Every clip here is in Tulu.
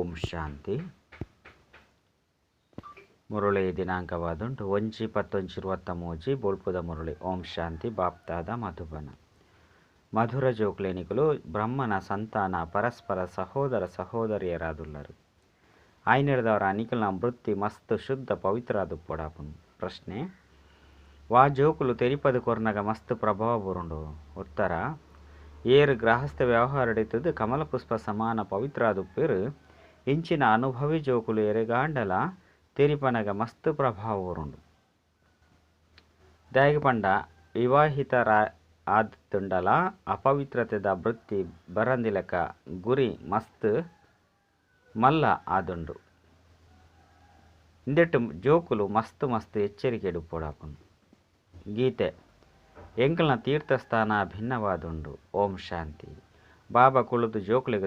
ಓಂ ಶಾಂತಿ. ಮುರುಳಿ ದಿನಾಂಕವಾದುಂಟು 1/10/23 ಬೋಲ್ಪುದ ಮುರುಳಿ. ಓಂ ಶಾಂತಿ. ಬಾಪ್ತಾದ ಮಧುಬನ. ಮಧುರ ಜೋಕ್ಲೇನಿಕುಲು ಬ್ರಹ್ಮನ ಸಂತಾನ ಪರಸ್ಪರ ಸಹೋದರ ಸಹೋದರಿಯರಾದುಲ್ಲರು. ಆಯ್ನೆಡ್ದವರ ನಿಕಲ್ನ ವೃತ್ತಿ ಮಸ್ತ್ ಶುದ್ಧ ಪವಿತ್ರಾದು ಪೊಡಾಪುನು. ಪ್ರಶ್ನೆ: ವಾ ಜೋಕುಲು ತೆರಿಪದು ಕೊರ್ನಗ ಮಸ್ತ್ ಪ್ರಭಾವ ಬುರುಂಡು? ಉತ್ತರ: ಏರು ಗೃಹಸ್ಥ ವ್ಯವಹಾರಡಿತದು ಕಮಲಪುಷ್ಪ ಸಮಾನ ಪವಿತ್ರಾದುಪ್ಪೇರು. ಇಂಚಿನ ಅನುಭವಿ ಜೋಕುಲು ಎರೆಗಾಂಡಲ ತೆರಿಪನಗ ಮಸ್ತ್ ಪ್ರಭಾವ ಬುರುಂಡು. ದಾಯೆಗ್ ಪಂಡ ವಿವಾಹಿತರ ಆದುಂಡಲ ಅಪವಿತ್ರತೆದ ವೃತ್ತಿ ಬರಂದಿಲಕ ಗುರಿ ಮಸ್ತ್ ಮಲ್ಲ ಆದುಂಡು. ಇಂದೆಟ್ಟು ಜೋಕುಲು ಮಸ್ತ್ ಮಸ್ತ್ ಎಚ್ಚರಿಕೆಡು ಪೊಡಾಪುನು. ಗೀತೆ: ಎಂಕಲ್ನ ತೀರ್ಥಸ್ಥಾನ ಭಿನ್ನವಾದುಂಡು. ಓಂ ಶಾಂತಿ. ಬಾಬಾ ಕುಳುದು ಜೋಕುಲೆಗ್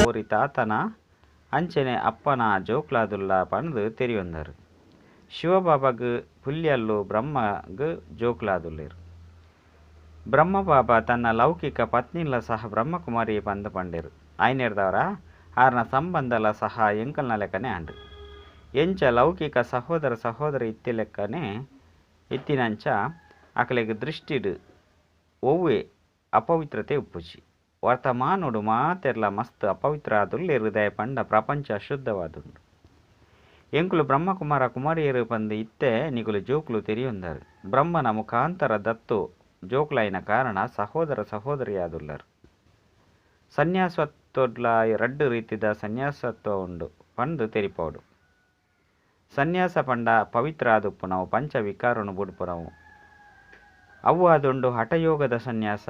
ಓರಿ ತಾತನ ಅಂಚನೆ ಅಪ್ಪನ ಜೋಕ್ಲಾದುಲ್ಲ ಪಂದು ತೆರಿಯೊಂದರು. ಶಿವಬಾಬಾಗ್ ಪುಲ್ಯಲ್ಲು ಬ್ರಹ್ಮಗ್ ಜೋಕ್ಲಾದುಲ್ಲೇರು. ಬ್ರಹ್ಮಬಾಬಾ ತನ್ನ ಲೌಕಿಕ ಪತ್ನಿಲ ಸಹ ಬ್ರಹ್ಮಕುಮಾರಿ ಪಂದು ಪಂಡೇರು. ಆಯ್ನೆರ್ದವರ ಆರ್ನ ಸಂಬಂಧಲ ಸಹ ಎಂಕಲ್ನ ಲೆಕ್ಕನೆ ಆಂಡು. ಎಂಚ ಲೌಕಿಕ ಸಹೋದರ ಸಹೋದರಿ ಇತ್ತಿ ಲೆಕ್ಕನೆ ಇತ್ತಿನಂಚ ಅಕಲೆಗ್ ದೃಷ್ಟಿಡು ಒವ್ವೆ ಅಪವಿತ್ರತೆ ಉಪ್ಪುಜಿ. ವರ್ತಮಾನೋಡು ಮಾತೆರ್ಲ ಮಸ್ತ್ ಅಪವಿತ್ರ ಆದುಲ್ಲೆ. ಹೃದಯ ಪಂಡ ಪ್ರಪಂಚ ಅಶುದ್ಧವಾದುಂಡು. ಎಂಕುಲು ಬ್ರಹ್ಮಕುಮಾರ ಕುಮಾರಿಯರು ಪಂದು ಇತ್ತೆ ನಿಕುಲು ಜೋಕುಲು ತೆರಿಯೊಂದರು. ಬ್ರಹ್ಮನ ಮುಖಾಂತರ ದತ್ತು ಜೋಕುಲಾಯಿನ ಕಾರಣ ಸಹೋದರ ಸಹೋದರಿಯಾದುಲ್ಲರು. ಸನ್ಯಾಸತ್ವಡ್ಲ ರಡ್ಡು ರೀತಿದ ಸನ್ಯಾಸತ್ವ ಉಂಡು ಪಂದು ತೆರಿಪೋಡು. ಸನ್ಯಾಸ ಪಂಡ ಪವಿತ್ರ ಆದುಪ್ಪುನವು, ಪಂಚ ವಿಕಾರನು ಬುಡ್ಪುನವು. ಅವು ಆದುಂಡು ಹಠಯೋಗದ ಸನ್ಯಾಸ.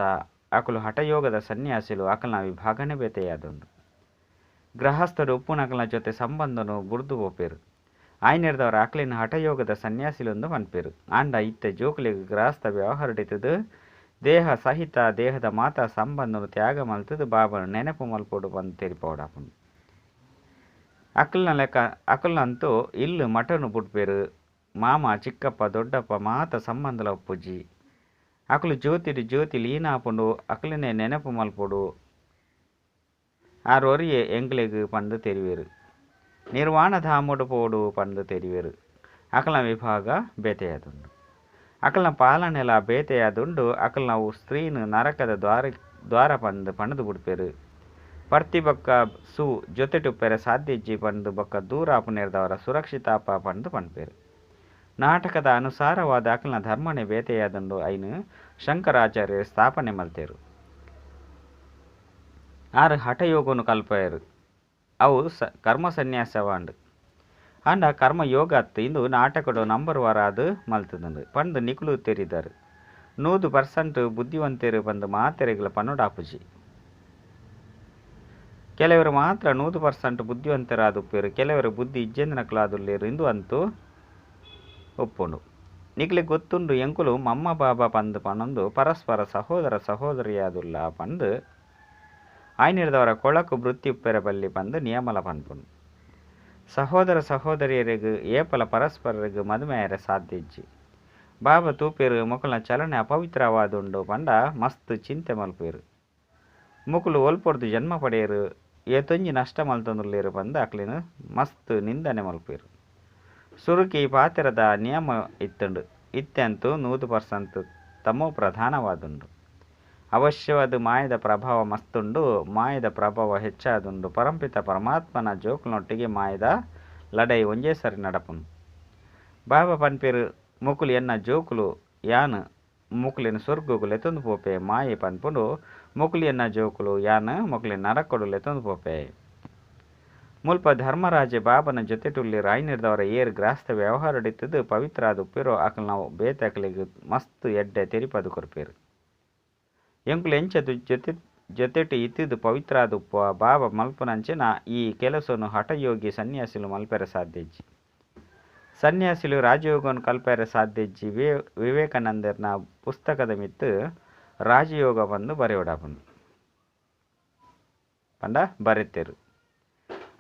ಅಕಲು ಹಠಯೋಗದ ಸನ್ಯಾಸಿಲು ಅಕಲ್ನ ವಿಭಾಗನೆ ಬೇತೆಯಾದುಂಡು. ಗೃಹಸ್ಥರು ಉಪ್ಪುನಕಲ್ನ ಜೊತೆ ಸಂಬಂಧನು ಬುರ್ದು ಪೋಪೇರು. ಆಯ್ನೆರ್ದವರ ಅಕಲಿನ ಹಠಯೋಗದ ಸನ್ಯಾಸಿಲೊಂದು ಪನ್ಪೇರು. ಆಂಡ ಇತ್ತೆ ಜೋಕುಲೆಗ್ ಗೃಹಸ್ಥ ವ್ಯವಹಾರಡಿತದು ದೇಹ ಸಹಿತ ದೇಹದ ಮಾತಾ ಸಂಬಂಧನು ತ್ಯಾಗ ಮಲ್ತದು ಬಾಬನು ನೆನಪು ಮಲ್ಪೊಡು ಪಂದು ತೆರಿಪೋಡಾಪುಂಡು. ಅಕಲ್ನ ಲೆಕ್ಕ ಅಕಲ್ನಂತೂ ಇಲ್ಲು ಮಠನು ಬುಡ್ಪೇರು. ಮಾಮ ಚಿಕ್ಕಪ್ಪ ದೊಡ್ಡಪ್ಪ ಮಾತ ಸಂಬಂಧಲ ಉಪ್ಪುಜಿ. ಅಕಲು ಜ್ಯೋತಿಡು ಜ್ಯೋತಿ ಲೀನಾಪುಂಡು. ಅಕಲನೆ ನೆನಪು ಮಲ್ಪೊಡು. ಆರೊರಿಯೆ ಎಂಕ್ಲೆಗ್ ಪಂದು ತೆರಿವೇರು. ನಿರ್ವಾಣ ಧಾಮೊಡು ಪೋಡು ಪಂದು ತೆರಿವೇರು. ಅಕಲ್ನ ವಿಭಾಗ ಬೇತೆಯಾದುಂಡು. ಅಕಲ್ನ ಪಾಲನೆಲ ಬೇತೆಯಾದುಂಡು. ಅಕಲ್ನವು ಸ್ತ್ರೀನು ನರಕದ ದ್ವಾರ ಪಂದು ಪಣದು ಬುಡ್ಪೇರು. ಪರ್ತಿ ಬೊಕ್ಕ ಸು ಜೊತೆಟುಪ್ಪೆರೆ ಸಾಧ್ಯ ಇಜ್ಜಿ ಪಂದು ಬೊಕ್ಕ ದೂರ ಆಪುನೆರ್ದವರ ಸುರಕ್ಷಿತಾಪ ಪಂದು ಪನ್ಪೇರು. ನಾಟಕದ ಅನುಸಾರವಾದ ಅಕಲ್ನ ಧರ್ಮನೆ ಬೇತೆಯಾದುಂಡು. ಐನು ಶಂಕರಾಚಾರ್ಯರು ಸ್ಥಾಪನೆ ಮಲ್ತೇರು. ಆರು ಹಠಯೋಗನು ಕಲ್ಪಯರು. ಅವು ಕರ್ಮ ಸನ್ಯಾಸವಾಂಡು. ಆಂಡ ಕರ್ಮಯೋಗ ಅತ್ತು ಇಂದು ನಾಟಕಡು ನಂಬರ್ ವಾರಾದು ಮಲ್ತದಂಡು ಪಂದು ನಿಕುಲು ತೆರಿದರು. 100% ಬುದ್ಧಿವಂತರು ಪಂದು ಮಾತೆರೆಗ್ಲ ಪನ್ನೊಡಾಪುಜಿ. ಕೆಲವರು ಮಾತ್ರ 100% ಬುದ್ಧಿವಂತರಾದುಪ್ಪೇರು. ಕೆಲವರು ಬುದ್ಧಿ ಇಜ್ಜೆಂದನಕಲಾದುಲ್ಲೇರು ಇಂದು ಅಂತೂ ಒಪ್ಪುಂಡು. ನಿಕ್ಲೆ ಗೊತ್ತುಂಡು ಎಂಕುಲು ಮಮ್ಮ ಬಾಬಾ ಪಂದು ಪನೊಂದು ಪರಸ್ಪರ ಸಹೋದರ ಸಹೋದರಿಯಾದುಲ್ಲ ಪಂದು ಆಯ್ನೆರ್ದವರ ಕೊಳಕು ವೃತ್ತಿ ಉಪ್ಪೆರೆ ಬಲ್ಲಿ ಪಂದು ನಿಯಮಲ ಪನ್ಪುಂಡು. ಸಹೋದರ ಸಹೋದರಿಯರಿಗೂ ಏಪಲ ಪರಸ್ಪರರಿಗೂ ಮದುಮೆಯರೆ ಸಾಧ್ಯ ಇಜ್ಜಿ. ಬಾಬಾ ತೂಪೇರು ಮೊಕಲ್ನ ಚಲನೆ ಅಪವಿತ್ರವಾದುಂಡು ಪಂಡ ಮಸ್ತ್ ಚಿಂತೆ ಮಲ್ಪೇರು. ಮೊಕುಲು ಒಲ್ಪೊಡ್ದು ಜನ್ಮ ಪಡೆಯರು ಏತೊಂಜಿ ನಷ್ಟ ಮಲ್ತೊಂದುಲ್ಲೇರು ಪಂದು ಅಕ್ಲಿನ ಮಸ್ತ್ ನಿಂದನೆ ಮಲ್ಪೇರು. ಸುರುಕಿ ಪಾತೆರದ ನಿಯಮ ಇತ್ತುಂಡು. ಇತ್ತೆಂತೂ 100% ತಮೋ ಪ್ರಧಾನವಾದುಂಡು. ಅವಶ್ಯವಾದ ಮಾಯದ ಪ್ರಭಾವ ಮಸ್ತುಂಡು. ಮಾಯದ ಪ್ರಭಾವ ಹೆಚ್ಚಾದುಂಡು. ಪರಂಪಿತ ಪರಮಾತ್ಮನ ಜೋಕುನೊಟ್ಟಿಗೆ ಮಾಯದ ಲಡೈ ಒಂಜೇ ಸರಿ ನಡಪುನು. ಬಾಬಾ ಪನ್ಪೇರು ಮೊಕುಲು ಎನ್ನ ಜೋಕುಲು ಯಾನ್ ಮೊಕುಲಿನ ಸ್ವರ್ಗಗು ಲೆತ್ತೊಂದು ಪೋಪೆ. ಮಾಯೆ ಪನ್ಪುಂಡು ಮೊಕುಲು ಎನ್ನ ಜೋಕುಲು ಯಾನ್ ಮೊಕುಲಿನ ನರಕೊಡು ಲೆತ್ತೊಂದು ಪೋಪೆ. ಮುಲ್ಪ ಧರ್ಮರಾಜೆ ಬಾಬನ ಜೊತೆಟುಲ್ಲಿ ರಾಯ್ನಿರ್ದವರ ಏರ್ ಗ್ರಾಸ್ತ ವ್ಯವಹಾರಡಿತ್ತದು ಪವಿತ್ರ ಆದುಪ್ಪೇರು. ಅಕಲ್ನ ಬೇತೆ ಅಕಲಿಗ್ ಮಸ್ತ್ ಎಡ್ಡೆ ತೆರಿಪದು ಕೊರ್ಪೇರು. ಎಂಕುಲು ಎಂಚ ಜೊತೆ ಜೊತೆಟ್ ಇತ್ತಿದು ಪವಿತ್ರಾದ್ ಉಪ್ಪುವ. ಬಾಬಾ ಮಲ್ಪುನಂಚಿನ ಈ ಕೆಲಸೊನು ಹಠಯೋಗಿ ಸನ್ಯಾಸಿಲು ಮಲ್ಪೆರೆ ಸಾಧ್ಯ ಇಜ್ಜಿ. ಸನ್ಯಾಸಿಲು ರಾಜಯೋಗನ್ ಕಲ್ಪೆರೆ ಸಾಧ್ಯ ಇಜ್ಜಿ. ವಿವೇಕಾನಂದರ್ನ ಪುಸ್ತಕದ ಮಿತ್ತು ರಾಜಯೋಗ ಬಂದು ಬರೆಯೋಡಾಪುಂಡು ಪಂಡ ಬರೆತೇರು.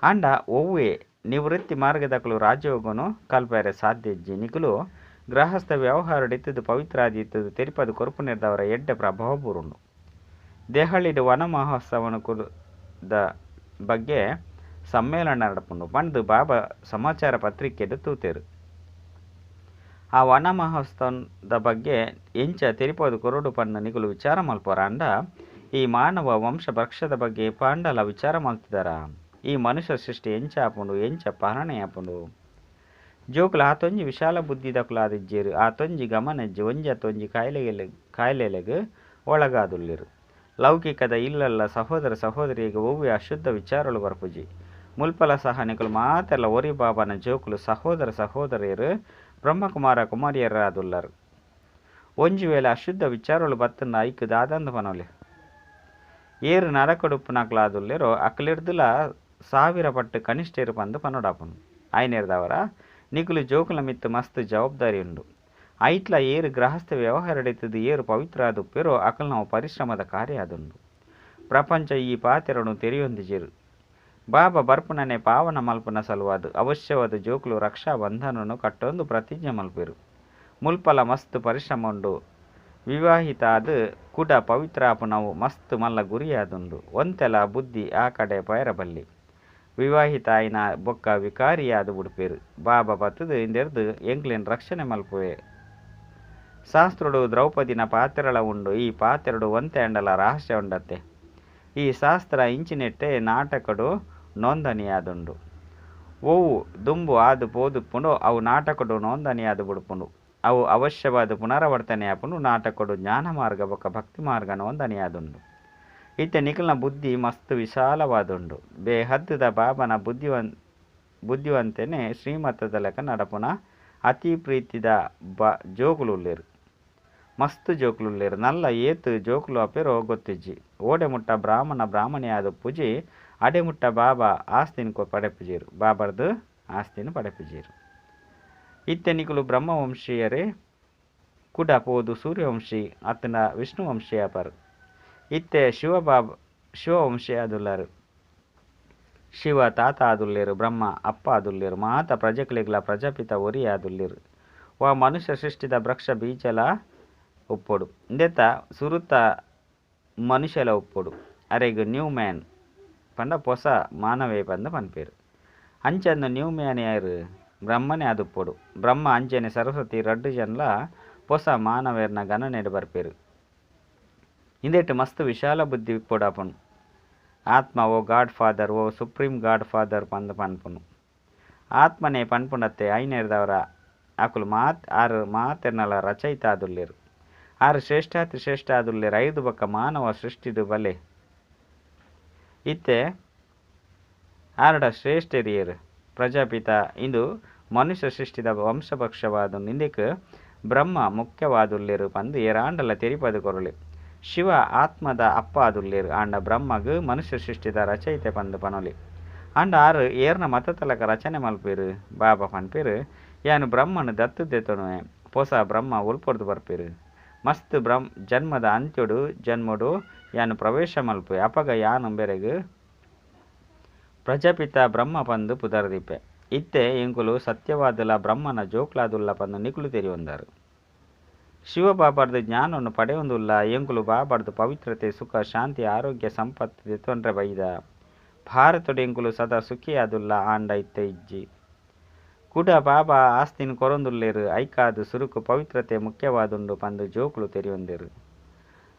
ಆಂಡ ಒವ್ವೆ ನಿವೃತ್ತಿ ಮಾರ್ಗದಕಲು ರಾಜಯೋಗನು ಕಲ್ಪೆರೆ ಸಾಧ್ಯ ಇಜ್ಜಿ. ನಿಕುಲು ಗೃಹಸ್ಥ ವ್ಯವಹಾರ ಇತ್ತದು ಪವಿತ್ರಾದಿ ಇತ್ತದು ತೆರಿಪದು ಕೊರ್ಪುನಿರ್ದವರ ಎಡ್ಡೆ ಪ್ರಭಾವ ಬೂರುಂಡು. ದೆಹಲಿಡ್ ವನ ಮಹೋತ್ಸವನ the ಬಗ್ಗೆ ಸಮ್ಮೇಳನ ನಡಪುಂಡು ಪಂದು ಬಾಬಾ ಸಮಾಚಾರ ಪತ್ರಿಕೆಡ್ ತೂತೆರು. ಆ ವನ ಮಹೋತ್ಸವದ ಬಗ್ಗೆ ಎಂಚ ತೆರಿಪದು ಕೊರಡು ಪಂದು ನಿಕುಲು ವಿಚಾರ ಮಲ್ಪರ. ಅಂಡ ಈ ಮಾನವ ವಂಶ ವೃಕ್ಷದ ಬಗ್ಗೆ ಪಾಂಡಲ ವಿಚಾರ ಮಲ್ತಿದಾರ. ಈ ಮನುಷ್ಯ ಸೃಷ್ಟಿ ಎಂಚ ಆಪುಂಡು, ಎಂಚ ಪಾಲನೆ ಆಪುಂಡು. ಜೋಕುಲು ಆತೊಂಜಿ ವಿಶಾಲ ಬುದ್ಧಿದಕುಲಾದಿಜ್ಜೇರು, ಆತೊಂಜಿ ಗಮನಜ್ಜಿ ಒಂಜಿ ಅತೊಂಜಿ ಕಾಯಿಲೆಲೆಗ್ ಒಳಗಾದುಲ್ಲೆರು. ಲೌಕಿಕದ ಇಲ್ಲಲ್ಲ ಸಹೋದರ ಸಹೋದರಿಗೆ ಒವ್ವೆ ಅಶುದ್ಧ ವಿಚಾರಗಳು ಬರ್ಪುಜಿ. ಮುಲ್ಪಲ ಸಹ ನಿಕುಲು ಮಾತೆರ್ಲ ಒರಿ ಬಾಬಾನ ಜೋಕುಲು ಸಹೋದರ ಸಹೋದರಿಯರು ಬ್ರಹ್ಮಕುಮಾರ ಕುಮಾರಿಯರಾದುಲ್ಲರು. ಒಂಜಿ ವೇಳೆ ಅಶುದ್ಧ ವಿಚಾರಗಳು ಬತ್ತಂದ ಐಕ್ ದಾದಂದು ಪನೊಲಿ. ಏರು ನರಕಡುಪ್ಪುನಕುಲಾದುಲ್ಲೆರೋ ಅಕ್ಲಿರ್ದುಲ 1000 ಪಟ್ಟು ಕನಿಷ್ಠರು ಪಂದು ಪನೊಡಾಪುನು. ಆಯ್ನೇರ್ದವರ ನಿಕುಲು ಜೋಕುಲ ಮಿತ್ತು ಮಸ್ತ್ ಜವಾಬ್ದಾರಿ ಉಂಡು. ಐತ್ಲ ಏರು ಗೃಹಸ್ಥ ವ್ಯವಹಾರಡಿತದು ಏರು ಪವಿತ್ರ ಆದುಪ್ಪೆರೋ ಅಕಲ್ ನಾವು ಪರಿಶ್ರಮದ ಕಾರ್ಯ ಆದುಂಡು. ಪ್ರಪಂಚ ಈ ಪಾತೆರನು ತೆರೆಯೊಂದಿಜೇರು. ಬಾಬಾ ಬರ್ಪುನನೆ ಪಾವನ ಮಲ್ಪುನ ಸಲುವಾದು ಅವಶ್ಯವಾದ ಜೋಕುಲು ರಕ್ಷಾ ಬಂಧನನ್ನು ಕಟ್ಟೊಂದು ಪ್ರತಿಜ್ಞೆ ಮಲ್ಪೆರು. ಮುಲ್ಪಲ ಮಸ್ತ್ ಪರಿಶ್ರಮ ಉಂಡು. ವಿವಾಹಿತ ಆದ ಕುಡ ಪವಿತ್ರ ಆಪುನವು ಮಸ್ತ್ ಮಲ್ಲ ಗುರಿಯಾದುಂಡು. ಒಂತೆಲ ಬುದ್ಧಿ ಆ ಕಡೆ ಪಯರಬಲ್ಲಿ. ವಿವಾಹಿತ ಆಯಿನ ಬೊಕ್ಕ ವಿಕಾರಿಯಾದ ಉಡುಪೇರು. ಬಾಬಾ ಬತ್ತದು ಇಂದೆರ್ದು ಎಂಕ್ಲೆನ್ ರಕ್ಷಣೆ ಮಲ್ಪುವೆ. ಶಾಸ್ತ್ರೋಡು ದ್ರೌಪದಿನ ಪಾತೆರಳ ಉಂಡು. ಈ ಪಾತೆರಡು ಒಂತೆ ಅಂಡಲ ರಹಸ್ಯ ಉಂಡತ್ತೆ. ಈ ಶಾಸ್ತ್ರ ಇಂಚಿನೆಟ್ಟೆ ನಾಟಕಡು ನೋಂದಣಿಯಾದುಂಡು. ಓವು ದುಂಬು ಆದು ಪೋದುಪ್ಪುಂಡು ಅವು ನಾಟಕಡು ನೋಂದಣಿಯಾದು ಬುಡುಪುಂಡು. ಅವು ಅವಶ್ಯವಾದ ಪುನರಾವರ್ತನೆ ಆಪುಂಡು. ನಾಟಕಡು ಜ್ಞಾನ ಮಾರ್ಗ ಬೊಕ್ಕ ಭಕ್ತಿ ಮಾರ್ಗ ನೋಂದಣಿಯಾದುಂಡು. ಇತ್ತೆ ನಿಖಲ್ನ ಬುದ್ಧಿ ಮಸ್ತ್ ವಿಶಾಲವಾದುಂಡು. ಬೇಹದ್ದುದ ಬಾಬನ ಬುದ್ಧಿವಂತನೆ ಶ್ರೀಮತದ ಲೆಕ್ಕ ನಡಪುನ ಅತಿ ಪ್ರೀತಿದ ಜೋಕುಲುಲ್ಲೇರು. ಮಸ್ತ್ ಜೋಕುಲುಲ್ಲೇರು. ನಲ್ಲ ಏತ್ ಜೋಕುಲು ಅಪೇರೋ ಗೊತ್ತಿಜ್ಜಿ. ಓಡೆ ಮುಟ್ಟ ಬ್ರಾಹ್ಮಣ ಬ್ರಾಹ್ಮಣಿಯಾದ ಪೂಜಿ ಅಡೆ ಮುಟ್ಟ ಬಾಬಾ ಆಸ್ತಿನ ಪಡೆಪುಜೀರು. ಬಾಬರ್ದು ಆಸ್ತಿನ ಪಡೆಪುಜೀರು. ಇತ್ತೆ ನಿಕುಲು ಬ್ರಹ್ಮವಂಶೀಯರೇ ಕುಡ ಪೋದು ಸೂರ್ಯವಂಶಿ ಅತ್ತನ ವಿಷ್ಣುವಂಶೀಯಪರು. ಇತ್ತೆ ಶಿವವಂಶಿ ಆದುಲ್ಲರು. ಶಿವ ತಾತ ಆದುಲ್ಲೇರು, ಬ್ರಹ್ಮ ಅಪ್ಪ ಆದುಲ್ಲೇರು, ಮಾತ ಪ್ರಜೆಗಳಿಗ್ಲ ಪ್ರಜಾಪಿತ ಒರಿ ಆದುಲ್ಲೇರು. ವಾ ಮನುಷ್ಯ ಸೃಷ್ಟಿದ ವೃಕ್ಷ ಬೀಜಲ ಉಪ್ಪೊಡು. ಇಂದೆತ ಸುರುತ ಮನುಷ್ಯಲ ಉಪ್ಪೊಡು. ಅರೆಗ್ ನ್ಯೂ ಮ್ಯಾನ್ ಪಂಡ ಪೊಸ ಮಾನವೇ ಪಂದು ಪನ್ಪೇರು. ಅಂಚಂದು ನ್ಯೂ ಮ್ಯಾನ್ ಯಾರು ಬ್ರಹ್ಮನೇ ಆದುಪ್ಪೊಡು. ಬ್ರಹ್ಮ ಅಂಚನೆ ಸರಸ್ವತಿ ರಡ್ಡು ಜನಲ ಪೊಸ ಮಾನವೇರ್ನ ಗಣನೆಡ್ ಬರ್ಪೇರು. ಇಂದೆಟ್ ಮಸ್ತ್ ವಿಶಾಲ ಬುದ್ಧಿ ಇಪ್ಪೊಡಾಪುಂಡು. ಆತ್ಮ ಓ ಗಾಡ್ ಫಾದರ್, ಓ ಸುಪ್ರೀಂ ಗಾಡ್ ಫಾದರ್ ಪಂದು ಪನ್ಪುನು. ಆತ್ಮನೇ ಪನ್ಪುನತ್ತೆ ಐನೇರ್ದವರ ಅಕುಲು ಆರು ಮಾತೆರ್ನಲ ರಚಯಿತ ಆದುಲ್ಲೇರು. ಆರು ಶ್ರೇಷ್ಠಾತಿ ಶ್ರೇಷ್ಠ ಆದುಲ್ಲೇರು. 5 ಬೊಕ್ಕ ಮಾನವ ಸೃಷ್ಟಿಡು ಬಲೆ ಇತ್ತೆ ಆರಡ ಶ್ರೇಷ್ಠರಿಯರು ಪ್ರಜಾಪಿತ ಇಂದು ಮನುಷ್ಯ ಸೃಷ್ಟಿದ ವಂಶಪಕ್ಷವಾದ ಇಂದಕ್ಕೆ ಬ್ರಹ್ಮ ಮುಖ್ಯವಾದುಲ್ಲೇರು ಪಂದು ಏರಾಂಡಲ ತೆರಿಪದು ಕೊರಲಿ. ಶಿವ ಆತ್ಮದ ಅಪ್ಪ ಆದುಲ್ಲೇರು. ಆಂಡ ಬ್ರಹ್ಮಗ್ ಮನುಷ್ಯ ಸೃಷ್ಟಿದ ರಚಯಿತೆ ಪಂದು ಪನೊಲಿ. ಆಂಡ ಆರು ಏರ್ನ ಮತತಲಕ ರಚನೆ ಮಲ್ಪೇರು. ಬಾಬಾ ಪನ್ಪೇರು ಯಾನು ಬ್ರಹ್ಮನು ದತ್ತು ದೆತೊನುವೆ. ಪೊಸ ಬ್ರಹ್ಮ ಉಲ್ಪೊರ್ದು ಬರ್ಪೇರು. ಮಸ್ತ್ ಜನ್ಮದ ಅಂತ್ಯೊಡು ಜನ್ಮೊಡು ಯಾನು ಪ್ರವೇಶ ಮಲ್ಪೆ. ಅಪಗ ಯಾನು ಬೆರೆಗ್ ಪ್ರಜಾಪಿತ ಬ್ರಹ್ಮ ಪಂದು ಪುದರ್ದಿಪ್ಪೆ. ಇತ್ತೆ ಎಂಕುಲು ಸತ್ಯವಾದುಲ ಬ್ರಹ್ಮನ ಜೋಕ್ಲಾದುಲ್ಲ ಪಂದು ನಿಕುಲು ತೆರಿಯೊಂದರು. ಶಿವ ಬಾಬಾರ್ದು ಜ್ಞಾನವನ್ನು ಪಡೆಯೊಂದುಲ್ಲ. ಎಂಕುಲು ಬಾಬಾರ್ದು ಪವಿತ್ರತೆ ಸುಖ ಶಾಂತಿ ಆರೋಗ್ಯ ಸಂಪತ್ತು ದೆತೊನ್ರೆ ಬೈದ. ಭಾರತಡು ಎಂಕುಲು ಸದಾ ಸುಖಿಯಾದುಲ್ಲ. ಆಂಡ ಇತ್ತೆ ಇಜ್ಜಿ. ಕುಡ ಬಾಬಾ ಆಸ್ತಿನ ಕೊರೊಂದುಲ್ಲೇರು. ಐಕಾದು ಸುರುಕು ಪವಿತ್ರತೆ ಮುಖ್ಯವಾದುಂಡು ಪಂದು ಜೋಕುಲು ತೆರಿಯೊಂದೆರು.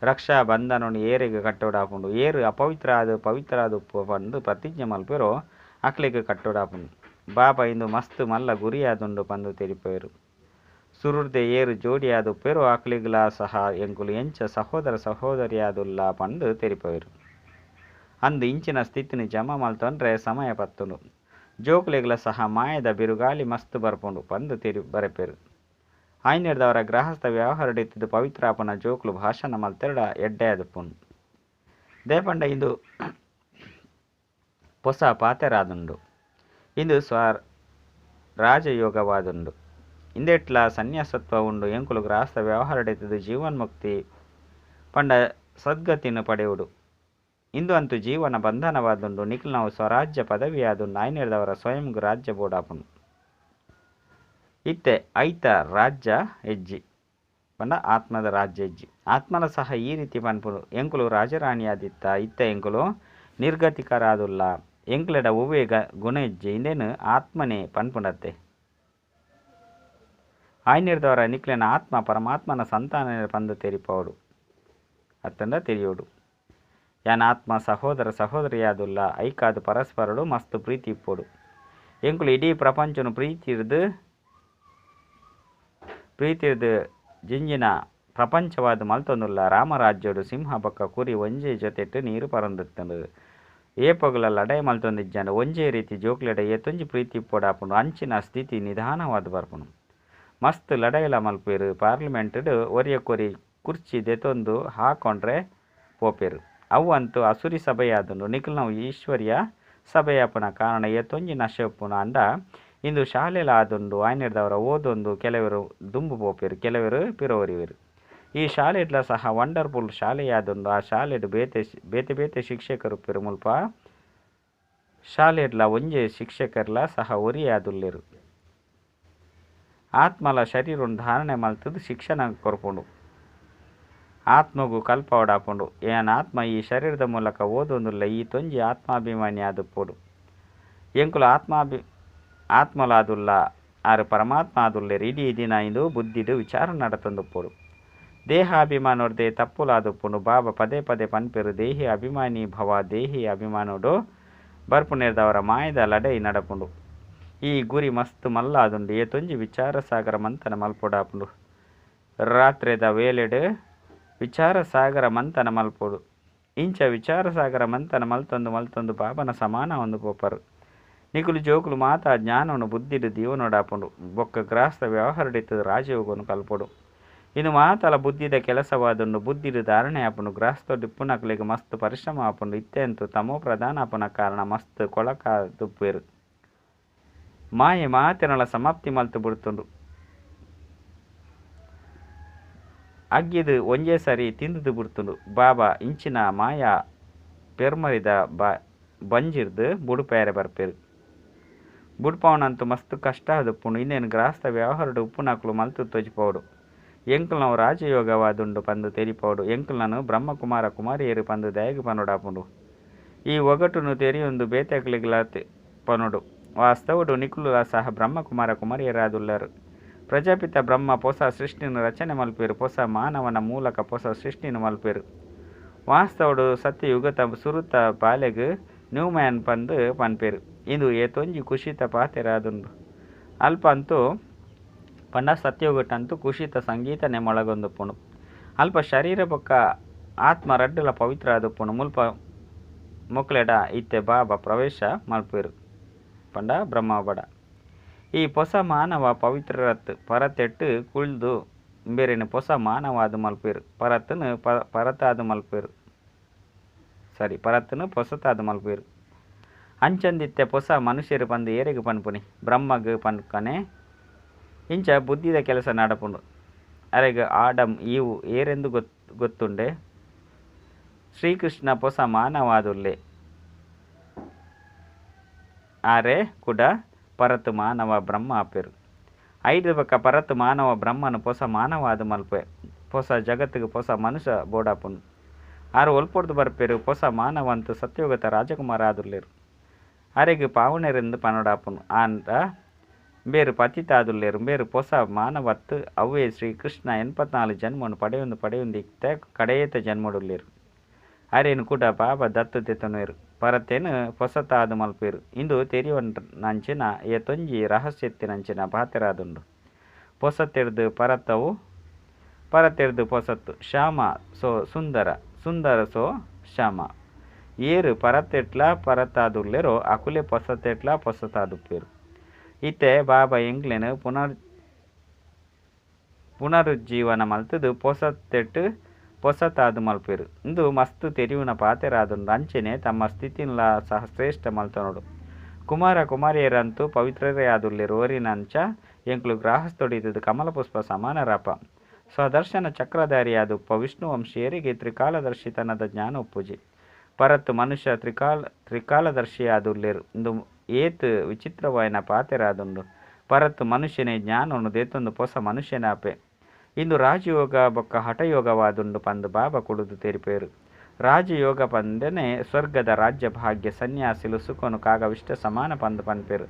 ರಕ್ಷಾ ಬಂಧನನು ಏರೆಗ್ ಕಟ್ಟೋಡಾಪುಂಡು. ಏರು ಅಪವಿತ್ರ ಆದ ಪವಿತ್ರ ಆದ ಉಪ್ಪು ಪಂದು ಪ್ರತಿಜ್ಞೆ ಮಲ್ಪೆರೋ ಅಕ್ಲೆಗ್ ಕಟ್ಟೋಡಾಪುಂಡು. ಬಾಬಾ ಇಂದು ಮಸ್ತ್ ಮಲ್ಲ ಗುರಿಯಾದುಂಡು ಪಂದು ತೆರಿಪೇರು. ಸುರುರ್ದೆ ಏರು ಜೋಡಿಯಾದ ಉಪ್ಪೇರೋ ಅಕ್ಲೆಗ್ಲಾ ಸಹ ಎಂಕುಲು ಎಂಚ ಸಹೋದರ ಸಹೋದರಿಯಾದುಲ್ಲ ಪಂದು ತೆರಿಪೇರು. ಅಂದು ಇಂಚಿನ ಸ್ಥಿತಿನ ಜಮಾ ಮಲ್ತೊಂಡ್ರೆ ಸಮಯ ಪತ್ತುಂಡು. ಜೋಕುಲೆಗ್ಲ ಸಹ ಮಾಯದ ಬಿರುಗಾಳಿ ಮಸ್ತ್ ಬರ್ಪುಂಡು ಪಂದು ಬರೆಪೇರು. ಆಯ್ನೇರ್ದವರ ಗೃಹಸ್ಥ ವ್ಯವಹಾರಡಿತ್ತಿದ್ದು ಪವಿತ್ರಾಪನ ಜೋಕುಲು ಭಾಷಣ ಮಲ್ತೆರಡ ಎಡ್ಡೆ ಆದುಪ್ಪುಂಡು. ದೇಪಂಡ ಇಂದು ಪೊಸ ಪಾತೆರಾದುಂಡು. ಇಂದು ಸ್ವ ರಾಜಯೋಗವಾದುಂಡು. ಇಂದೆಟ್ಲ ಸನ್ಯಾಸತ್ವ ಉಂಡು. ಎಂಕುಲು ಗ್ರಹಸ್ಥ ವ್ಯವಹಾರಡೆತದು ಜೀವನ್ಮುಕ್ತಿ ಪಂಡ ಸದ್ಗತಿನ ಪಡೆಯುಡು. ಇಂದು ಅಂತೂ ಜೀವನ ಬಂಧನವಾದುಂಡು. ನಿಖಿಲ್ನವು ಸ್ವರಾಜ್ಯ ಪದವಿಯಾದುಂಡು. ಆಯ್ನೇರ್ದವರ ಸ್ವಯಂಗ್ ರಾಜ್ಯ ಬೋಡಾಪುಂಡು. ಇತ್ತೆ ಐತ ರಾಜ್ಯ ಹೆಜ್ಜಿ ಪಂಡ ಆತ್ಮದ ರಾಜ್ಯ ಹೆಜ್ಜಿ. ಆತ್ಮಲ ಸಹ ಈ ರೀತಿ ಪನ್ಪುಂಡು. ಎಂಕುಲು ರಾಜರಾಣಿಯಾದಿತ್ತ ಇತ್ತೆ ಎಂಕುಲು ನಿರ್ಗತಿಕರಾದುಲ್ಲ. ಎಂಕ್ಲೆಡ ಒವ್ವೇ ಗುಣ ಹೆಜ್ಜೆ ಇಂದೇನು ಆತ್ಮನೇ ಪನ್ಪುಂಡತ್ತೆ. ಆಯ್ನೇರ್ದವರ ನಿಕ್ಲೆನ ಆತ್ಮ ಪರಮಾತ್ಮನ ಸಂತಾನ ಪಂದು ತೆರಿಪೋಡು ಅತ್ತಂಡ ತೆರಿಯೋಡು. ಯಾನ್ ಆತ್ಮ ಸಹೋದರ ಸಹೋದರಿಯಾದುಲ್ಲ. ಐಕಾದು ಪರಸ್ಪರಡು ಮಸ್ತ್ ಪ್ರೀತಿ ಇಪ್ಪೋಡು. ಎಂಕುಲು ಇಡೀ ಪ್ರಪಂಚನು ಪ್ರೀತಿರ್ದು ಜಿಂಜಿನ ಪ್ರಪಂಚವಾದ ಮಲ್ತೊಂದುಲ್ಲ. ರಾಮರಾಜ್ಯಡು ಸಿಂಹ ಬೊಕ್ಕ ಕುರಿ ಒಂಜೇ ಜೊತೆಟ್ ನೀರು ಪರೊಂದಿತ್ತಂಡು. ಏಪಗುಲ ಲಡಾಯಿ ಮಲ್ತೊಂದಿಜ್ಜಂಡ ಒಂಜೇ ರೀತಿ ಜೋಕ್ಲೆಡ ಏತೊಂಜಿ ಪ್ರೀತಿ ಇಪ್ಪೋಡಾಪುಂಡು. ಅಂಚಿನ ಸ್ಥಿತಿ ನಿಧಾನವಾದ ಬರ್ಪುಂಡು. ಮಸ್ತ್ ಲಡಾಯಿಲ ಮಲ್ಪೇರು. ಪಾರ್ಲಿಮೆಂಟ್ಡ್ ಒರಿಯಕ್ಕೊರಿ ಕುರ್ಚಿ ದೆತೊಂದು ಹಾಕೊಂಡ್ರೆ ಪೋಪೇರು. ಅವು ಅಂತೂ ಅಸುರಿ ಸಭೆಯಾದುಂಡು. ನಿಖಿಲ್ನವು ಈಶ್ವರ್ಯ ಸಭೆಯಾಪುನ ಕಾರಣ ಏತೊಂಜಿ ನಶೆ ಉಪ್ಪುಂಡು. ಅಂಡ ಇಂದು ಶಾಲೆಲ ಆದುಂಡು. ಆಯ್ನೇರ್ದವರ ಓದೊಂದು ಕೆಲವರು ದುಂಬು ಪೋಪೇರು, ಕೆಲವರು ಪಿರವರಿವೇರು. ಈ ಶಾಲೆಡ್ಲ ಸಹ ವಂಡರ್ಫುಲ್ ಶಾಲೆಯಾದುಂಡು. ಆ ಶಾಲೆಡ್ ಬೇತೆ ಬೇತೆ ಬೇತೆ ಶಿಕ್ಷಕರು ಉಪ್ಪೇರು. ಮುಲ್ಪ ಶಾಲೆಡ್ಲ ಒಂಜೇ ಶಿಕ್ಷಕರ್ಲ ಸಹ ಒರಿಯಾದುಲ್ಲೆರು. ಆತ್ಮಲ ಶರೀರನ್ನು ಧಾರಣೆ ಮಲ್ತದು ಶಿಕ್ಷಣ ಕೊರ್ಪುಂಡು. ಆತ್ಮಗು ಕಲ್ಪವಡಾಪುಂಡು. ಏನ್ ಆತ್ಮ ಈ ಶರೀರದ ಮೂಲಕ ಓದೊಂದುಲ್ಲ. ಈ ತೊಂಜಿ ಆತ್ಮಾಭಿಮಾನಿ ಆದುಪ್ಪೋಡು. ಎಂಕುಲು ಆತ್ಮಲಾದುಲ್ಲ. ಆರು ಪರಮಾತ್ಮ ಆದುಲ್ಲೆರು. ಇಡೀ ದಿನ ಇಂದು ಬುದ್ಧಿಡು ವಿಚಾರ ನಡತೊಂದುಪ್ಪೋಡು. ದೇಹಾಭಿಮಾನೋರ್ದೇ ತಪ್ಪುಲಾದುಪ್ಪುಂಡು. ಬಾಬಾ ಪದೇ ಪದೇ ಪನ್ಪೆರು ದೇಹಿ ಅಭಿಮಾನಿ ಭವ. ದೇಹಿ ಅಭಿಮಾನೋಡು ಬರ್ಪುನೇರ್ದವರ ಮಾಯದ ಲಡೈ ನಡಪುಂಡು. ಈ ಗುರಿ ಮಸ್ತ್ ಮಲ್ಲಾದುಂಡು. ಏತೊಂಜಿ ವಿಚಾರ ಸಾಗರ ಮಂಥನ ಮಲ್ಪೊಡಾಪುಂಡು. ರಾತ್ರೆದ ವೇಳೆಡ್ ವಿಚಾರ ಸಾಗರ ಮಂಥನ ಮಲ್ಪೊಡು. ಇಂಚ ವಿಚಾರ ಸಾಗರ ಮಂಥನ ಮಲ್ತೊಂದು ಮಲ್ತೊಂದು ಬಾಬನ ಸಮಾನ ಒಂದು ಪೋಪರು. ನಿಕುಲು ಜೋಕುಲು ಮಾತಾ ಜ್ಞಾನವನ್ನು ಬುದ್ಧಿಡು ದೀವನೋಡಾಪುಂಡು. ಬೊಕ್ಕ ಗ್ರಹಸ್ಥ ವ್ಯವಹಾರಡಿತ್ತು ರಾಜಯೋಗನು ಕಲ್ಪೊಡು. ಇದು ಮಾತಲ ಬುದ್ಧಿದ ಕೆಲಸವಾದುಂಡು. ಬುದ್ಧಿಡು ಧಾರಣೆ ಆಪುಂಡು. ಗ್ರಹಸ್ಥೊಡು ಇಪ್ಪುನಕ್ಲೆಗ್ ಮಸ್ತ್ ಪರಿಶ್ರಮ ಆಪುಂಡು. ಇತ್ತೆ ಅಂತೂ ತಮೋ ಪ್ರಧಾನ ಆಪುನ ಕಾರಣ ಮಸ್ತ್ ಕೊಳಕಾದುಪ್ಪೇರು. ಮಾಯೆ ಮಾತೆನಲ ಸಮಾಪ್ತಿ ಮಲ್ತು ಬಿಡ್ತುಂಡು. ಅಗ್ಗಿದು ಒಂಜೇ ಸರಿ ತಿಂದುದು ಬಿಡ್ತುಂಡು. ಬಾಬಾ ಇಂಚಿನ ಮಾಯಾ ಪೆರ್ಮರಿದ ಬಂಜಿರ್ದು ಬುಡುಪೇರೆ ಬರ್ಪೇರು. ಬುಡ್ಪಾವನಂತೂ ಮಸ್ತ್ ಕಷ್ಟ ಆದುಪ್ಪುಂಡು. ಇನ್ನೇನು ಗ್ರಹಸ್ಥ ವ್ಯವಹಾರಡು ಉಪ್ಪುನಕ್ಲು ಮಲ್ತು ತೋಜಿಪೋಡು. ಎಂಕುಲ್ನವು ರಾಜಯೋಗವಾದುಂಡು ಪಂದು ತೆರಿಪೋಡು. ಎಂಕುಲ್ನನು ಬ್ರಹ್ಮಕುಮಾರ ಕುಮಾರಿಯರು ಪಂದು ದಯಗು ಪನೊಡಾಪುಂಡು. ಈ ಒಗಟುನು ತೆರಿಯೊಂದು ಬೇತೆಕ್ಲೆಗ್ಲ ಪನೊಡು. ವಾಸ್ತವಡು ನಿಕುಲುಲ ಸಹ ಬ್ರಹ್ಮಕುಮಾರ ಕುಮಾರಿಯರಾದುಲ್ಲರು. ಪ್ರಜಾಪಿತ ಬ್ರಹ್ಮ ಪೊಸ ಸೃಷ್ಟಿನ ರಚನೆ ಮಲ್ಪೇರು. ಪೊಸ ಮಾನವನ ಮೂಲಕ ಪೊಸ ಸೃಷ್ಟಿನ ಮಲ್ಪೇರು. ವಾಸ್ತವಡು ಸತ್ಯಯುಗತ ಸುರುತ ಬಾಲೆಗ್ ನ್ಯೂಮ್ಯಾನ್ ಪಂದು ಪನ್ಪೇರು. ಇಂದು ಏತೊಂಜಿ ಕುಶಿತ ಪಾತೆರಾದುಂಡು. ಅಲ್ಪ ಅಂತೂ ಪಂಡ ಸತ್ಯಯುಗಟಂತೂ ಕುಶಿತ ಸಂಗೀತನೆ ಮೊಳಗೊಂದುಪ್ಪುಂಡು. ಅಲ್ಪ ಶರೀರ ಬೊಕ್ಕ ಆತ್ಮ ರಡ್ಡುಲ ಪವಿತ್ರ ಆದುಪ್ಪುಂಡು. ಮುಲ್ಪ ಮೊಕ್ಲೆಡ ಇತ್ತೆ ಬಾಬಾ ಪ್ರವೇಶ ಮಲ್ಪೇರು ಪಂಡ ಬ್ರಹ್ಮ ಬಡ. ಈ ಪೊಸ ಮಾನವ ಪವಿತ್ರರತ್ ಪರತೆಟ್ಟು ಕುಳ್ದು ಬೇರೆನೆ ಪೊಸ ಮಾನವಾದ ಮಲ್ಪೇರು. ಪರತನು ಪರತಾದ ಮಲ್ಪೇರು. ಸಾರಿ, ಪರತನು ಪೊಸತಾದ ಮಲ್ಪೇರು. ಅಂಚಂದಿತ್ತೆ ಪೊಸ ಮನುಷ್ಯರು ಪಂದು ಏರೆಗ್ ಪನ್ಪುನಿ ಬ್ರಹ್ಮಗ್ ಪನ್ಕನೆ. ಇಂಚ ಬುದ್ಧಿದ ಕೆಲಸ ನಡಪುಂಡು. ಅರೆಗ್ ಆಡಮ್ ಈವು ಏರೆಂದು ಗೊತ್ತುಂಡೆ. ಶ್ರೀಕೃಷ್ಣ ಪೊಸ ಮಾನವಾದುಲ್ಲೆ. ಆರೆ ಕುಡ ಪರತು ಮಾನವ ಬ್ರಹ್ಮ ಆಪೇರು. ಐದು ಬೊಕ್ಕ ಪರತು ಮಾನವ ಬ್ರಹ್ಮನು ಪೊಸ ಮಾನವಾದ ಮಲ್ಪೆ. ಪೊಸ ಜಗತ್ತಿಗೆ ಪೊಸ ಮನುಷ್ಯ ಬೋಡಾಪುಂಡು. ಆರು ಒಲ್ಪೊಡ್ದು ಬರ್ಪೇರು. ಪೊಸ ಮಾನವಂತು ಸತ್ಯಯುಗತ ರಾಜಕುಮಾರ ಆದುಲ್ಲೆರು. ಅರೆಗ್ ಪಾವನೆರೆಂದು ಪನೊಡಾಪುಂಡು. ಆಂಡ ಬೇರು ಪತಿತಾದುಲ್ಲೆರು. ಬೇರು ಪೊಸ ಮಾನವತ್ತು ಅವ್ವೇ ಶ್ರೀಕೃಷ್ಣ 84 ಜನ್ಮನು ಪಡೆಯೊಂದು ಪಡೆಯೊಂದು ಇತ್ತೆ ಕಡೆಯೇತ ಜನ್ಮಡುಲ್ಲೆರು. ಅರೇನು ಕೂಡ ಬಾಬಾ ದತ್ತು ದೆತೊನುವೆರು. ಪರತೇನು ಪೊಸತಾದ ಮಲ್ಪೇರು. ಇಂದು ತೆರಿಯೊಂಚಿನ ಏತೊಂಜಿ ರಹಸ್ಯತ್ತಿನಂಚಿನ ಪಾತೆರಾದುಂಡು. ಪೊಸತೆರ್ದು ಪರತವು ಪರತೆರ್ದು ಪೊಸತ್ತು. ಶ್ಯಾಮ ಸೋ ಸುಂದರ, ಸುಂದರ ಸೋ ಶ್ಯಾಮ. ಏರು ಪರತೆಟ್ಲ ಪರತಾದುಲ್ಲೆರೋ ಅಕುಲೆ ಪೊಸತೆಟ್ಲ ಪೊಸತಾದುಪ್ಪೇರು. ಇತ್ತೆ ಬಾಬಾ ಎಂಕ್ಲೆನು ಪುನರುಜ್ಜೀವನ ಮಲ್ತದು ಪೊಸತೆಟ್ಟು ಪೊಸತಾದ್ ಮಲ್ಪುವೆರ್. ಇಂದು ಮಸ್ತ್ ತೆರಿಯುನ ಪಾತೆರ ಆದುಂಡು. ಅಂಚೆನೆ ತಮ್ಮ ಸ್ಥಿತಿನ್ಲಾ ಸಹ ಶ್ರೇಷ್ಠ ಮಲ್ತೊನೊಡು. ಕುಮಾರ ಕುಮಾರಿಯೆರಂತೂ ಪವಿತ್ರರೇ ಆದುಲ್ಲೆರ್. ಒರಿನಂಚ ಎಂಕುಲು ಗೃಹಸ್ಥೊಡು ಇತ್ತುದು ಕಮಲ ಪುಷ್ಪ ಸಮಾನರಾಪ. ಸ್ವದರ್ಶನ ಚಕ್ರಧಾರಿಯಾದುಪ್ಪು ವಿಷ್ಣುವಂಶಿಯೆರೆಗ್ ತ್ರಿಕಾಲದರ್ಶಿತನದ ಜ್ಞಾನ ಉಪ್ಪುಜಿ. ಪರತ್ ಮನುಷ್ಯ ತ್ರಿಕಾಲದರ್ಶಿಯಾದುಲ್ಲೆರ್. ಇಂದು ಏತ್ ವಿಚಿತ್ರವಾಯಿನ ಪಾತೆರ ಆದುಂಡು. ಪರತ್ ಮನುಷ್ಯನೇ ಜ್ಞಾನನು ದೆತೊಂದು ಪೊಸ ಮನುಷ್ಯನಾಪೆ. ಇಂದು ರಾಜಯೋಗ ಬೊಕ್ಕ ಹಠಯೋಗವಾದುಂಡು ಪಂದ್ ಬಾಬಾ ಕುಲ್ಲುದು ತೆರಿಪೆರ್. ರಾಜಯೋಗ ಪಂಡನೆ ಸ್ವರ್ಗದ ರಾಜ್ಯ ಭಾಗ್ಯ ಸನ್ಯಾಸಿಲು ಸುಖನು ಕಾಗವಿಷ್ಟ ಸಮಾನ ಪಂದ್ ಪನ್ಪೆರ್.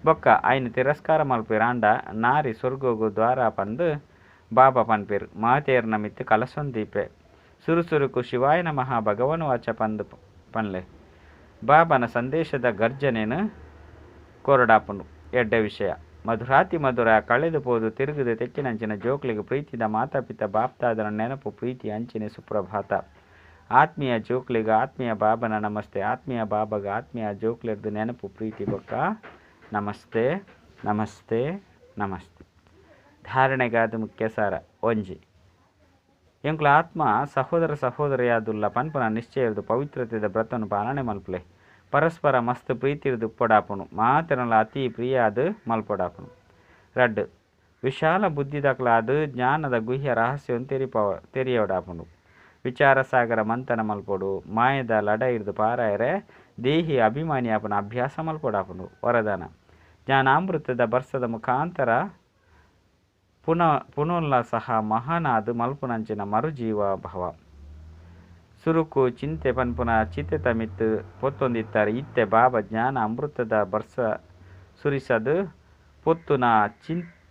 ಬೊಕ್ಕ ಐನ್ ತಿರಸ್ಕಾರ ಮಲ್ಪುವೆರ್ ಆಂಡ ನಾರಿ ಸ್ವರ್ಗಗ್ ದ್ವಾರ ಪಂದ್ ಬಾಬಾ ಪನ್ಪೆರ್. ಮಾತೆರ್ನ ಮಿತ್ತ್ ಕಲಶನ್ ದೀಪೆ. ಸುರು ಸುರುಕು ಶಿವಾಯ ನಮಃ ಭಗವಾನ್ ವಾಚ ಪಂದ್ ಪನ್ಲೆ. ಬಾಬಾನ ಸಂದೇಶದ ಗರ್ಜನೆನ್ ಕೊರಡಾಪುಂಡು. ಎಡ್ಡೆ ವಿಷಯ. ಮಧುರಾತಿ ಮಧುರ ಕಳೆದು ಪೋದು ತಿರುಗುದು ತೆಕ್ಕಿನಂಚಿನ ಜೋಕ್ಲೆಗ್ ಪ್ರೀತಿದ ಮಾತಾಪಿತ ಬಾಪ್ದಾದನ ನೆನಪು ಪ್ರೀತಿ ಅಂಚಿನ ಸುಪ್ರಭಾತ. ಆತ್ಮೀಯ ಜೋಕ್ಲೆಗ್ ಆತ್ಮೀಯ ಬಾಬನ ನಮಸ್ತೆ. ಆತ್ಮೀಯ ಬಾಬಾಗ ಆತ್ಮೀಯ ಜೋಕ್ಲೆರ್ದ್ ನೆನಪು ಪ್ರೀತಿ ಬೊಕ್ಕ ನಮಸ್ತೆ ನಮಸ್ತೆ ನಮಸ್ತೆ. ಧಾರಣೆಗಾದ ಮುಖ್ಯ ಸಾರ ಒಂಜಿ. ಎಂಕುಲ ಆತ್ಮ ಸಹೋದರ ಸಹೋದರಿಯಾದುಲ್ಲ ಪನ್ಪುನ ನಿಶ್ಚಯರ್ದು ಪವಿತ್ರತೆದ ವ್ರತನು ಪಾಲನೆ ಮಲ್ಪುಲೆ. ಪರಸ್ಪರ ಮಸ್ತ್ ಪ್ರೀತಿರ್ದು ಉಪ್ಪೊಡಾಪುಂಡು. ಮಾತೆರ್ನಲ ಅತಿ ಪ್ರಿಯಾದ್ ಮಲ್ಪೊಡಾಪುಂಡು. ರಡ್ಡ್ ವಿಶಾಲ ಬುದ್ಧಿದಕಲಾದ್ ಜ್ಞಾನದ ಗುಹ್ಯ ರಹಸ್ಯವನ್ನು ತೆರಿಯೊಡಾಪುಂಡು. ವಿಚಾರ ಸಾಗರ ಮಂಥನ ಮಲ್ಪೊಡು. ಮಾಯದ ಲಡಾಯಿರ್ದು ಪಾರಾಯರೆ ದೇಹಿ ಅಭಿಮಾನಿ ಆಪುನ ಅಭ್ಯಾಸ ಮಲ್ಪೊಡಾಪುಂಡು. ವರದಾನ ಜ್ಞಾನಾಮೃತದ ಬರ್ಸದ ಮುಖಾಂತರ ಪುನಃ ಸಹ ಮಹಾನಾದ್ ಮಲ್ಪುನಂಚಿನ ಮರುಜೀವ ಭವ. ಸುರುಕು ಚಿಂತೆ ಪನ್ಪುನ ಚಿತೆತ ಮಿತ್ತ್ ಪೊತ್ತೊಂದಿತ್ತಾರೆ. ಇತ್ತೆ ಬಾಬಾ ಜ್ಞಾನ ಅಮೃತದ ಬರ್ಸ ಸುರಿಸದ್ ಪೊತ್ತುನ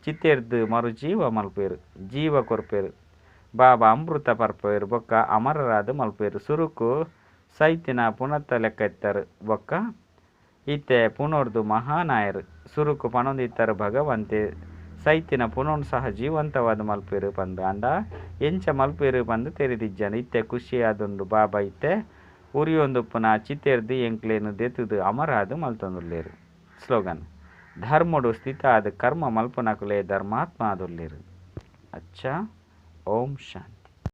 ಚಿತೆರ್ದ್ ಮರುಜೀವ ಮಲ್ಪುವೆರ್. ಜೀವ ಕೊರ್ಪೆರ್. ಬಾಬಾ ಅಮೃತ ಪರ್ಪೆರ್ ಬೊಕ್ಕ ಅಮರರಾದ್ ಮಲ್ಪುವೆರ್. ಸುರುಕು ಸೈತಿನ ಪುನತ್ತ ಲೆಕ್ಕ ಇತ್ತಾರೆ ಬೊಕ್ಕ ಇತ್ತೆ ಪುನರ್ದು ಮಹಾನಾಯರ್. ಸುರುಕು ಪನೊಂದಿತ್ತಾರೆ ಭಗವಂತೆ ಸೈತಿನ ಪುನೊನ್ ಸಹ ಜೀವಂತವಾದ್ ಮಲ್ಪುವೆರ್ ಪಂದ್ ಆಂಡ ಎಂಚ ಮಲ್ಪುವೆರ್ ಪಂದ್ ತೆರಿದಿಜ್ಜಂಡ್. ಇತ್ತೆ ಖುಷಿಯಾದುಂಡು. ಬಾಬಾ ಇತ್ತೆ ಉರಿಯೊಂದುಪ್ಪುನ ಚಿತೆರ್ದ್ ಎಂಕ್ಲೆನ್ ದೆತುದು ಅಮರಾದ್ ಮಲ್ತೊಂದುಲ್ಲೆರ್. ಸ್ಲೋಗನ್ ಧರ್ಮೊಡು ಸ್ಥಿತ ಆದ್ ಕರ್ಮ ಮಲ್ಪುನಕುಲೇ ಧರ್ಮಾತ್ಮ ಆದುಲ್ಲೆರ್. ಅಚ್ಚಾ ಓಂ ಶಾಂತಿ.